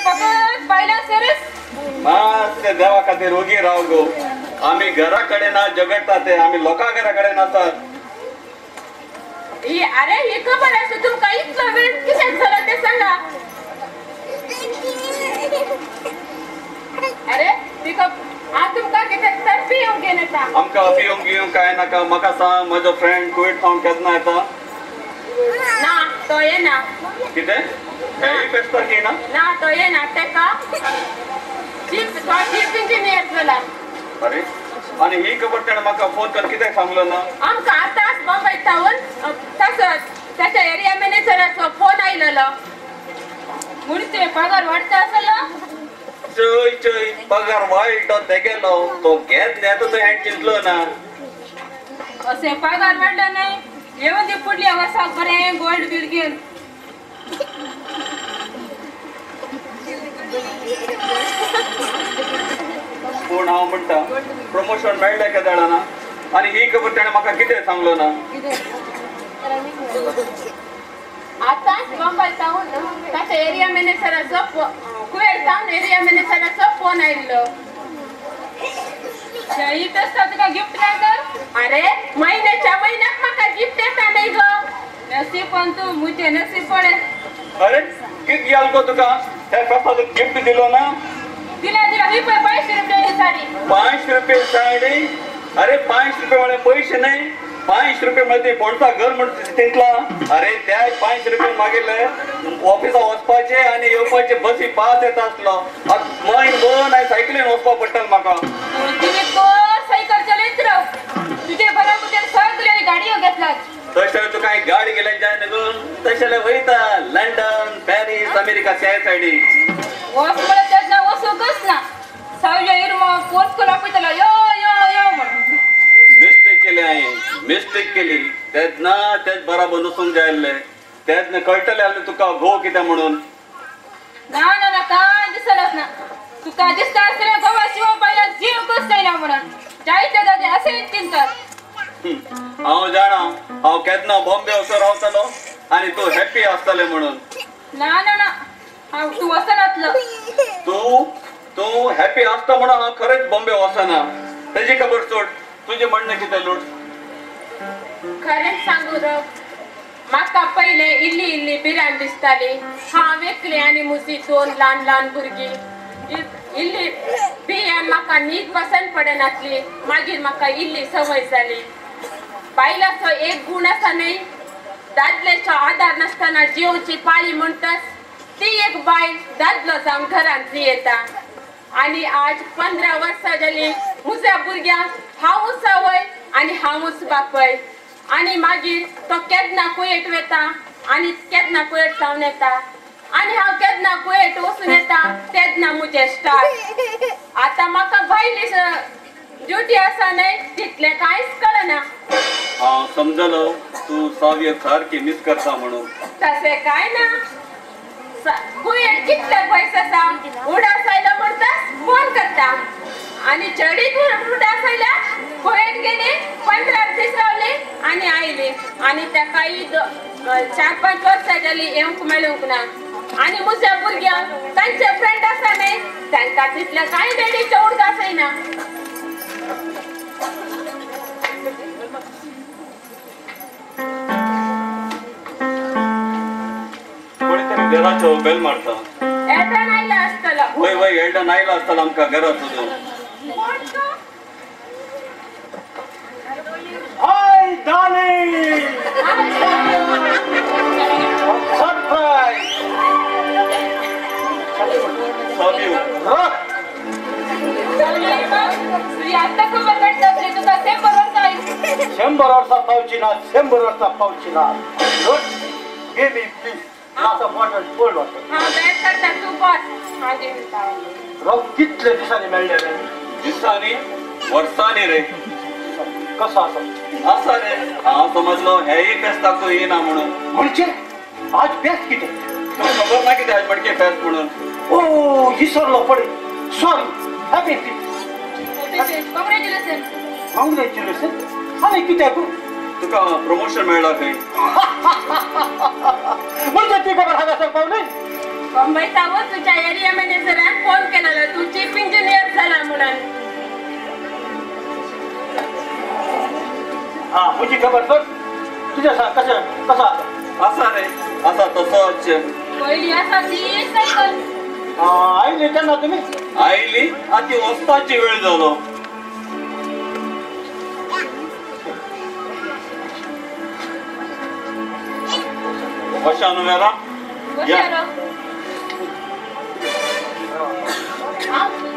फकत बायलां सरस. मातशें देवा खातीर रोगी राव गो. आमी घरा कडेन ना झगडटा ते, आमी लोकां घरा कडेन आसात. अरे ही खबर आसा तुमकां इतलो वेळ कित्याक जालो तें सांगा. अरे तिका हांव तुमकां कितें तर पिवंक घेवन येता. आमकां पिवंक घेवंक कांय नाका. म्हाका सांग म्हजो फ्रेंड कुवेट सावन केन्ना येता? ना तो येना. कितें हेय फेस्ताक येना? ना तो येना. तेका चीफ तो चीफ इंजिनियर जाला. अरे आनी ही खबर तेणें म्हाका फोन करून कित्याक सांगलो ना? आमकां आतांच बॉम्बे सावन तसो ताच्या एरिया मॅनेजराचो फोन आयलेलो. म्हणचे पगार वाडटा आसलो. चय चय पगार वाडलो तेगेलो तो घेत न्ही आतां तो हें चिंतलो ना. अशें पगार वाडलो न्हय येवन दी फुडल्या वर्साक बरें गोल्ड बील घेवन. पूण हांव म्हणटा प्रमोशन मेळ्ळें केदाळा ना आनी ही खबर तेणें म्हाका कितें सांगलो ना? आतांच बॉम्बे सावन ताच्या एरिया मॅनेजराचो कुवेट सावन एरिया मॅनेजराचो फोन आयिल्लो. इतच तुका गिफ्ट ना तर? अरे महिन्याच्या महिन्याक म्हाका गिफ्ट येता न्हय गो. नसीब पण तूं मुझे नसीब पडे. अरे कित गेल गो तुका त्या फेस्ताक गिफ्ट दिलो ना? दिला दिला ही पळय 500 रुपयाची साडी. 500 रुपये साडी? अरे 500 रुपये म्हळ्यार पयशे न्हय. 500 रुपये म्हळ्यार ते कोणता घर म्हण तितला. अरे त्या 500 रुपये मागिल्ले ऑफिसा वचपाचे आनी येवपाचे बसी पास येता आसलो. म्हयन भर हांवें सायकलीन वचपाक पडटालें म्हाका. सायकल चलयत राव तुजे बरोबर सगळे गाडयो घेतलात. तशें तुका गाडी गेल्यार जाय न्हू गो तशें वयता लंडन पॅरीस अमेरिका त्या सायडी. वच म्हळ्यार तेन्ना वचूंकच ना. सावजे इरमा फोर्स करून आपयतालो यो यो यो म्हणून. मिस्टेक केली हांवें, मिस्टेक केली. तेन्ना तेच बराबर वचूंक जाय आसलें. तेन्ना कळटलें आसलें तुका घोव कितें म्हणून. ना ना ना कांय दिसनाच ना. तुका दिसता आसलें घोवा शिवा बायलां जीवकच जायना म्हणून जायते जाते अशें चिंतात. हांव जाणा हांव केन्ना बॉम्बे वचून रावतलो आनी तूं हॅप्पी आसतलें म्हणून. ना ना ना हांव तूं वचनातलो. तूं तूं हॅप्पी आसता म्हणून हांव खरेंच बॉम्बे वचना. तेजी खबर सोड. तुजें म्हणणें कितें लूट? खरेंच सांगू रग म्हाका पयलें इल्ली इल्ली भिरांत दिसताली. हांव एकलें आनी म्हजी 2 ल्हान ल्हान भुरगीं. इल्ली भियान म्हाका न्हीद पसंत पडनासली. मागीर म्हाका इल्ली संवय जाली. बायलाचो एक गूण आसा न्हय, दादल्याचो आदार नासतना जियोवची पाळी म्हणटात ती एक बायल दादलो जावन घरांत जियेता. आनी आज 15 वर्सां जालीं म्हज्या भुरग्यांक हांवूच आवय आनी हांवूच बापय. आनी मागीर तो केन्ना कुवेट वता आनी केन्ना कुवेट सावन येता आनी हांव केन्ना कुवेट वचून येता तेन्ना म्हजें स्टार्ट. आतां म्हाका भायली ड्युटी आसा न्हय तितलें कांयच कळना. हांव समजलो तूं सावय सारकी मिस करता म्हणून. तशें कांय ना. कुवेट कितले पयस आसा. उडास आयलो म्हणटाच फोन करता आनी चडीत उडास आयल्यार कुवेट गेली 15 दीस रावली आनी आयली. आनी ताकाय 4-5 वर्सां जालीं येवंक मेळूंक ना. आनी म्हज्या भुरग्यांक तांचे फ्रेंड आसा न्हय तांकां तितलें कांय डॅडीचो उडगास येना. कोणीतरी घराचो बेल मारता. एल्डन आयला आसतलो. वय वय एल्डन आयला आसतलो आमकां घरा सोदून. Hi darling. Surprise. आतां खबर काडटा तुका 100 वर्सां. 100 वर्सां पावची ना. 100 वर्सां पावची ना. Baby please glass of water, cold water. हांव बॅग करता तूं बस. हांव घेता. रॉक कितले दिसांनी मेळ्ळे रे? दिसांनी वर्सांनी रे. कसो आसा? आसा रे. हांव समजलो हेय फेस्ताक तूं येना म्हणून. म्हणजे आज फेस्त कितें? तुका खबर ना कितें आज मडके फेस्त म्हणून? ओ विसरलो पळय. Sorry. Happy feast. Congratulation. Congratulation? आनी कित्याक? तुका प्रमोशन मेळ्ळा खंय. म्हणजे ती खबर हांगासर पावली? बॉम्बे तुझ्या एरिया मॅनेजरान फोन केलेलो, तू चीफ इंजिनियर झाला म्हणून. हा म्हजी खबर सोड, तुझ्या सांग कशें कसो आसा? आसा रे आसा तसोच. पयली आसा ती सायकल. आयली केन्ना तुमी? आयली आतां वचपाची वेळ जालो. बशा न्हू वेरा?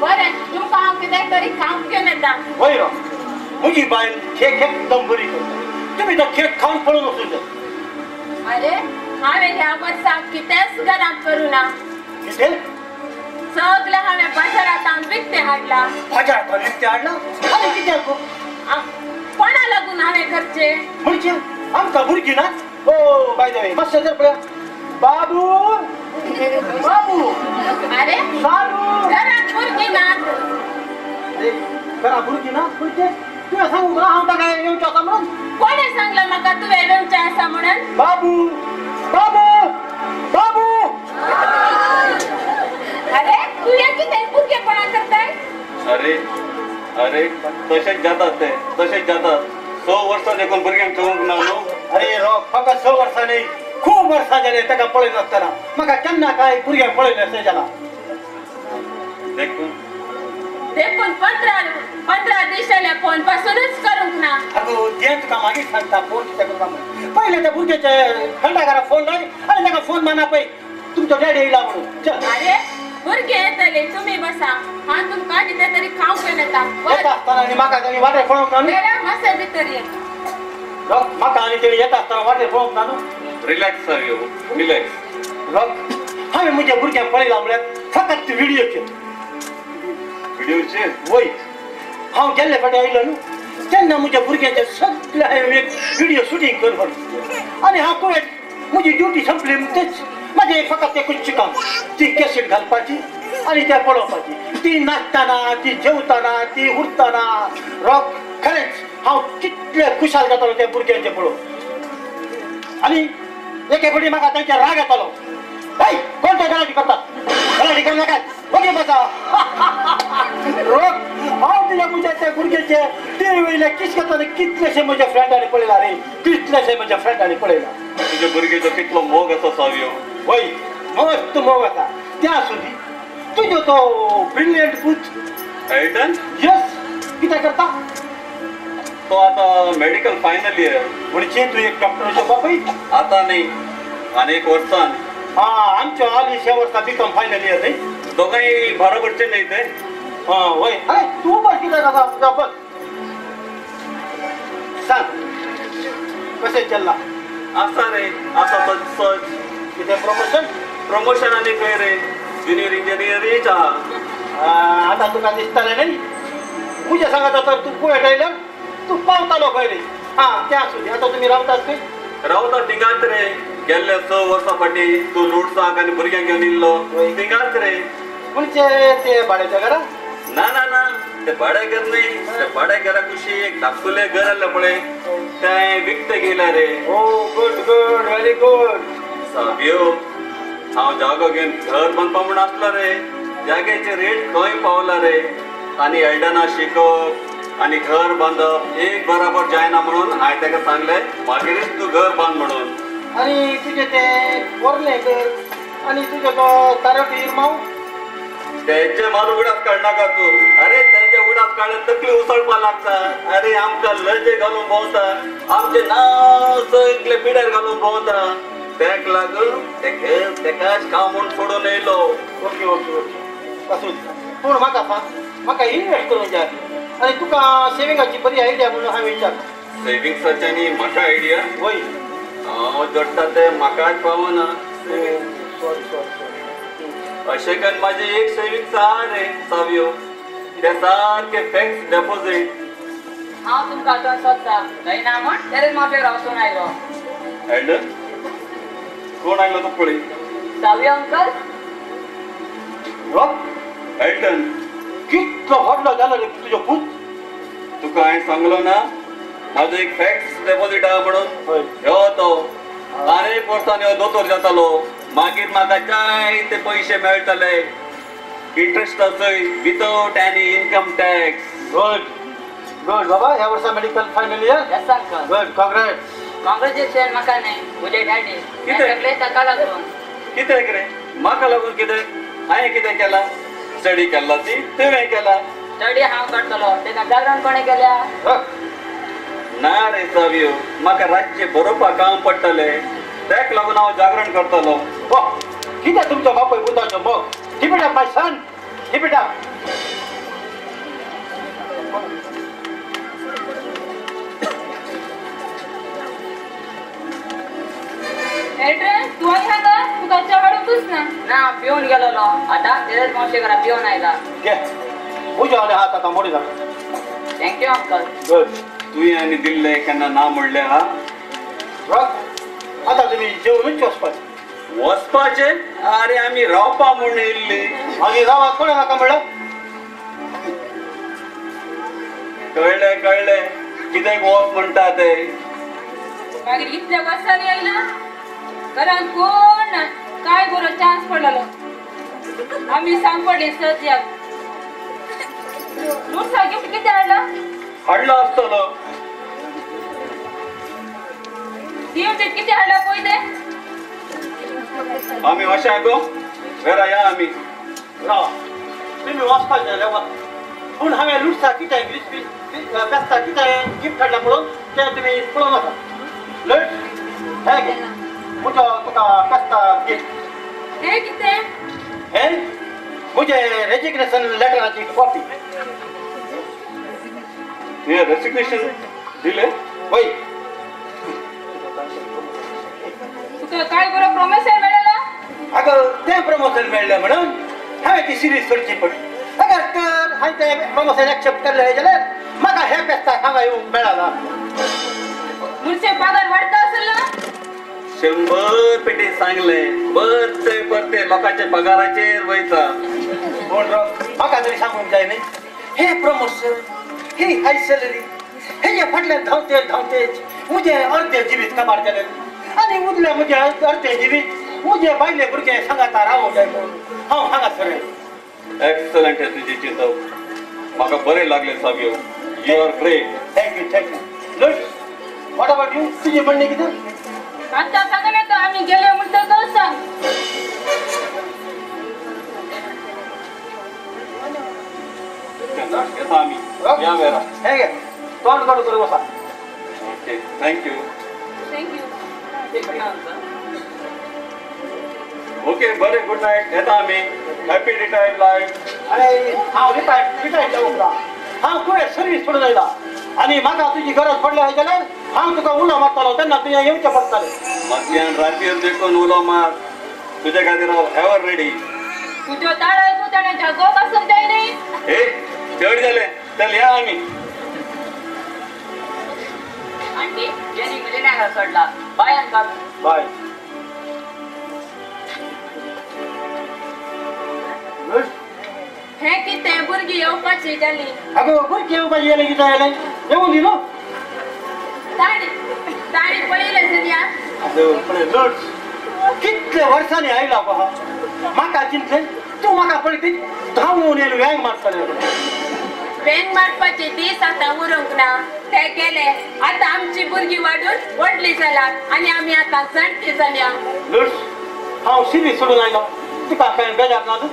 बरें तुमकां हांव कितें तरी खावंक घेवन येता. वय रो, म्हजी बायल खेक एकदम बरी करता, तुमी तो खेक खावन पळोवन वचून जाय. अरे हांवें ह्या वर्साक कितेंच घरांत करूं ना. कितें? सगळें हांवें बाजारांत विकतें हाडलां. बाजारांत विकतें हाडलां? आनी कित्याक? कोणा लागून हांवें करचें? म्हणजे आमकां भुरगीं ना? ओ बाय the way मातशें जर पळया, बाबू बाबू. अरे सारू घरांत भुरगीं नात. अरे घरांत भुरगीं ना म्हणजे तुवें सांगूंक ना हांव ताका येवचें आसा म्हणून? कोणें सांगलें म्हाका तुवें येवचें आसा म्हणून? बाबू बाबू बाबू. अरे तुवें कितें भुरगेपणां करताय? अरे अरे तशेंच जातात ते, तशेंच जातात. 6 वर्सां देखून भुरग्यांक चलोवंक ना न्हू. अरे रो फकत 6 वर्सां न्ही, खूब वर्सां जालीं ताका पळय नासतना. म्हाका केन्ना काय भुरग्यांक पळय नासलें जाला. देखून देखून 15 दीस जाले फोन पासूनच करूंक ना. अगो तें तुका मागीर सांगता फोन कित्याक करूंक ना म्हणून. पयलें त्या भुरग्याच्या फ्रेंडा घरा फोन लाय आनी ताका फोन माना पळय तुमचो डॅडी येयला म्हणून. चल. अरे भुरगे येतले, तुमी बसा, हांव तुमकां कितें तरी खावंक घेवन येता. येता आसतना आनी म्हाका तांणी वाटेर पळोवंक ना न्हू? मातशें भितर ये. म्हाका आनी तेणी येता आसतना वाटेर पळोवंक ना न्हू? Relax सावयो, relax. रॉक हांवें म्हज्या भुरग्यांक पळयला म्हळ्यार फकत व्हिडियोचेर. व्हिडियोचेर? वय, हांव गेल्ले फाटी आयलो न्हू तेन्ना म्हज्या भुरग्यांचे सगळे हांवें एक व्हिडियो शुटींग करून हाडली. आनी हांव पळयत म्हजी ड्युटी संपली तेच म्हाजें फकत एकूच काम, ती कॅसेट घालपाची आनी त्या पळोवपाची. ती नाचतना, ती जेवतना, ती उरतना. रॉक खरेंच हांव कितले खुशाल जातालो त्या भुरग्यांचे पळोवन. आनी एके फावटी म्हाका तांच्या राग येतालो, हय कोण ते गलाटी करतात, गलाटी करूं नाकात, ओगे बसा. रोक हांव तुज्या म्हज्या त्या भुरग्याचे ते वयले किस करतना कितलेशे म्हज्या फ्रेंडांनी पळयला रे, कितलेशे म्हज्या फ्रेंडांनी पळयला. तुज्या भुरग्याचो कितलो मोग आसा सावयो. वय मस्त मोग आसा. तें आसूं दी, तुजो तो ब्रिलियंट पूत एल्टन? यस, कितें करता तो? आतां मेडिकल फायनल इयर. म्हणजे तूं एक डॉक्टराचो बापूय? आतां न्ही, आनी एक वर्सान. हा आमच्यो आली ह्या वर्सा बीकॉम फायनल इयर न्ही? दोगांय बरोबरचे न्ही ते? हा वय. अरे तूं बस कित्याक आसा, बस सांग कशें चल्लां? आसा रे आसा तसोच. कितें प्रमोशन? प्रमोशन आनी खंय रे, जुनियर इंजिनियरीच आहा. आतां तुका दिसतालें न्ही म्हजें सांगता तर तूं कुवेट आयल्यार तूं पावतालो खंय रे. हा तें आसूं दी, आतां तुमी रावतात खंय? रावता थिंगाच रे. गेल्ले 6 वर्सां फाटीं तूं लोटसाक आनी भुरग्यांक घेवन येयल्लो थिंगाच रे. म्हणजे ते भाड्याच्या घरा? ना ना ना, ते भाड्या घर न्ही, ते भाड्या घरा कुशी एक धाकटुलें घर आसलें पळय, तें विकतें घेयलां रे. Oh good good, very good. Savio हांव जागो घेवन घर बांदपा म्हूण आसलो रे, जाग्याचे रेट खंय पावला रे. आनी एल्डना शिकप आनी घर बांदप एक बराबर जायना म्हणून हांवें ताका सांगलें मागीरच तूं घर बांद म्हणून. आनी तुजें तें व्हरलें घर आनी तुजो तो तारट इरमाव तेंचे मात उगडास काडनाका तूं. अरे तेंचे उगडास काडले तकली उसळपा लागता. अरे आमकां लजे घालून भोंवता, आमचें नांव सगळे पिड्यार घालून भोंवता. तेक लागून ते घर तेकाच काम म्हूण सोडून येयलो. ओके ओके ओके, आसूं. पूण म्हाका सांग, म्हाका इनवेस्ट करूंक जाय आनी तुका सेविंगाची बरी आयडिया म्हणून हांवें विचारलें. सेविंग्साची आनी म्हाका आयडिया? वय हांव जोडटा तें म्हाकाच पावना. Sorry sorry sorry. अशें करून म्हाजें एक सेविंग्स आहा रे सावयो, तें सारकें फिक्स डेपोजीट. हांव तुमकां थंय सोदता थंय ना म्हण तेरेच माफेर वचून आयलो. एल्डन कोण आयलो तो पळय? सावयो अंकल. रॉक एल्टन कितलो व्हडलो जालो रे तुजो पूत. तुका हांवें सांगलो ना म्हाजो एक फिक्स डेपोजीट आहा म्हणून? हय. ह्यो तो आनी एक वर्सान ह्यो दोतोर जातालो, मागीर म्हाका जायते पयशे मेळटले इंट्रस्ट आसय without any income tax. Good good बाबा, ह्या वर्सा medical final year. Yes uncle. Good, congrats. Congratulation म्हाका न्ही, म्हजे डॅडी. कितें ताका लागून? कितें रे म्हाका लागून कितें? हांवें कितें केलां? स्टडी केला ती तुवें केला. स्टडी हांव करतलो, तेन्ना जागरण कोणें केल्या? ना रे सावयो, म्हाका रातचें बरोवपाक काम पडटलें, तेक लागून हांव जागरण करतलो. कितें तुमचो बापूय पुताचो मोग. Keep it up my son, keep it up. Address तूं हांगा तुका च्या हाडूंकच ना. ना पिवन गेलोलो, आतां तेरेज मावशे घरा पिवन आयला. घे म्हज्या आनी हात आतां मोडी जाता. Thank you uncle. Good. तुवें आनी दिल्लें केन्ना ना म्हणलें हा? आतां तुमी जेवणूच वचपाचें. वचपाचें? आरे आमी रावपा म्हूण येयल्ली. मागीर रावात कोणें नाका म्हणलें? कळ्ळें कळ्ळें कित्याक वच म्हणटा तें. मागीर इतल्या वर्सांनी आयला घरान कोण ना, काय बरो चान्स पडलेलो. आमी सांग पडली सद्याक. लुडसा गिफ्ट कितें हाडला? हाडलो आसतलो. गिफ्ट कितें हाडला पळय तें. आमी अशें गो वेरा या आमी. रावा तुमी वचपाक जाय वच, पूण हांवें लुडसा कितें पेस्ता कितें गिफ्ट हाडला पळोवन तें तुमी पळोवं नाका. लुड्स हें घे म्हजो तुका पेस्ता गिफ्ट. हें कितें? हें म्हजें रेजिग्नेशन लेटराची कॉपी. तुवें रेजिग्नेशन दिलें? वय. तुका काय बरो प्रमोशन मेळ्ळें? अगं तें प्रमोशन मेळ्ळें म्हणून हांवें ती सिरीज सोडची पडली. अगर तर हांवें तें प्रमोशन एक्सेप्ट केल्लें जाल्यार म्हाका हें पेस्ताक हांगा येवंक मेळना. मुर्से पगार वाडटा आसलो? 100 पेटी सांगलें, परते परते लोकांच्या पगाराचेर वयता. पूण म्हाका तरी सांगूंक जाय न्ही, हे प्रमोशन ही हाय सॅलरी हेजे फाटल्यान धांवते धांवतेच म्हजें अर्दें जिवीत काबार जालें आनी उरलें म्हजें अर्दें जिवीत म्हजे बायले भुरगे सांगाता रावूंक जाय म्हणून हांव हांगासर आयलो. एक्सलंट हें तुजें चिंतप, म्हाका बरें लागलें Savio. You are great. Thank you thank you. Lutz, what about you? तुजें म्हणणें कितें? आतां सांगू नाका, आमी गेले म्हणटकच सांग. येता आमी या वेरा. हें घे तोंड काडू करून वसा. Okay, thank you. Thank you. Okay बरें, गुड नायट. येता आमी. Happy retired life. अरे हांव रिटायर्ड रिटायर्ड जावंक ना, हांव कुवेत सर्वीस सोडून आयला आनी म्हाका तुजी गरज पडल्या जाल्यार हांव तुका उलो मारतलो, तेन्ना तुवें येवचें पडटलें. मध्यान रातीर देखून उलो मार, तुजे खातीर हांव एवर रेडी. तुज्यो ताळो तूं ताणें जागोवंक आसूंक जाय न्ही. हे चड जालें, चल या आमी. आंटी जेनी मिलिना घरा सोडला. Bye uncle. बाय. हें कितें भुरगीं येवपाची जाली? अगो भुरगीं येवपाची जाली कितें जालें? येवूं दी न्हू. ताणी ताणी पळयलें जाल्यार? अगो पळय लुड्स, कितले वर्सांनी आयला गो हांव. म्हाका चिंतलें तूं म्हाका पळयत धांवून येयलो वेंग मारतलें. वेंग मारपाचे दीस आतां उरूंक ना, ते गेले. आतां आमची भुरगीं वाडून व्हडली जाल्यात आनी आमी आतां जाणटी जाल्या. लुड्स, हांव सिरीज सोडून आयलो, तुका कांय बेजार ना तूं?